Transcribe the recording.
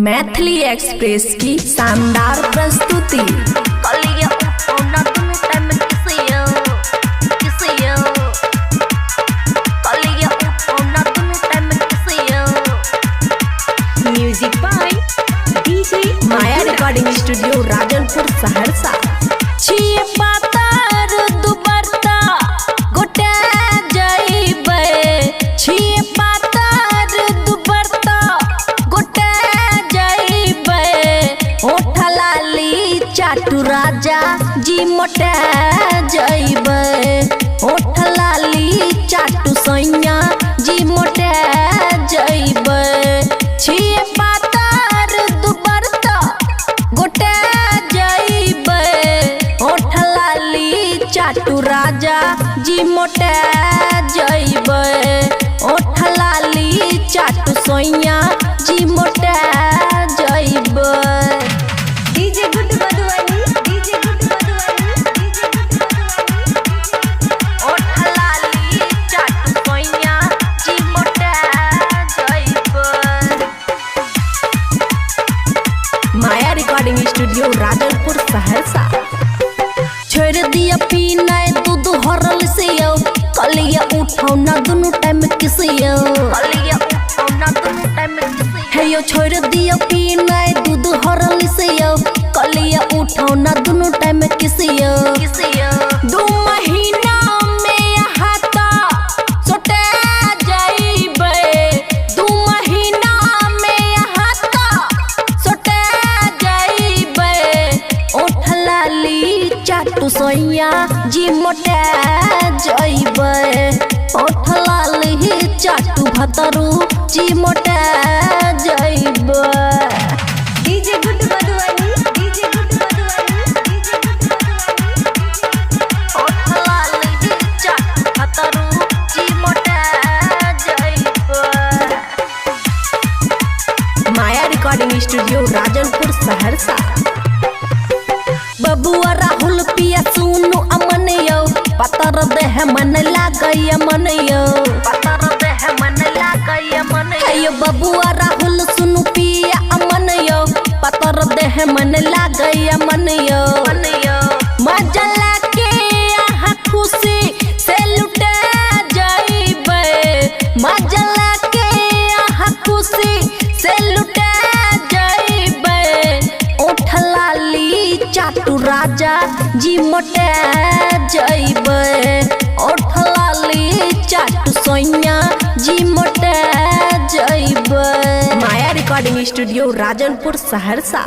Maithili express की शानदार प्रस्तुति। कलिया उठौना दुनू टाइम किसियो किसियो। कलिया उठौना दुनू time किसियो। Music by DJ Maya recording studio, Rajanpur, Saharsa. छिए पातर दुबरता गोटे जइबै, छिए पातर दुबरता गोटे जइबै, ओठ लाली चाटू राजा जी मोटे जइबै, ओठ लाली चाटू सैया जी मोटे जइबै। छिए पातर दुबरता गोटे जइबै, ओठ लाली चाटू राजा जी मोटे जइबै, ओठ लाली चाटू सैया जी मोटे जइबै। DJ good Madhubani, DJ good Madhubani, DJ good Madhubani. ओठ लाली चाटू सैया जी मोटे जइबै। माया रिकॉर्डिंग स्टूडियो, राजनपुर, सहरसा। छोड़ दिया पीनाय दूध हरल से यौ, कलिया उठौना दुनू टाइम किसियो। कलिया उठौना दुनू टाइम किसियो। हे यौ, छोड़ दिया पीनाय दूध हरल से यौ, कलिया उठौना दुनू टाइम किसियो। किसियो। 2 महीना में हाथा सोटे जइबै, 2 महीना में हाथा सोटे जइबै, ओठ लाली चाटू सैया जी मोटे जइबै, ओठ लाली चाटू भतरू जी मोटे जइबै। DJ good Madhubani, DJ good Madhubani, DJ good Madhubani. ओठ लाली चाटू भतरू जी मोटे जइबै। माया रिकॉर्डिंग स्टूडियो, राजनपुर, सहरसा। बबुआ राहुल पिया सुनु अमन यौ, पतर देह मन लागैय मन यौ। पतर देह मन लागैय मन। हे यौ बबुआ राहुल सुनु पिया अमन यौ, पतर देह मन लागैय मन यौ। मन यौ। मजा लाके अहाँ खुशी से लुटे जइबै, मजा लाके अहाँ खुशी से लुटे जइबै, ओठ लाली चाटू राजा जी मोटे जइबै, ओठ लाली चाटू सैया जी मोटे जइबै। माया रिकॉर्डिंग स्टूडियो, राजनपुर, सहरसा।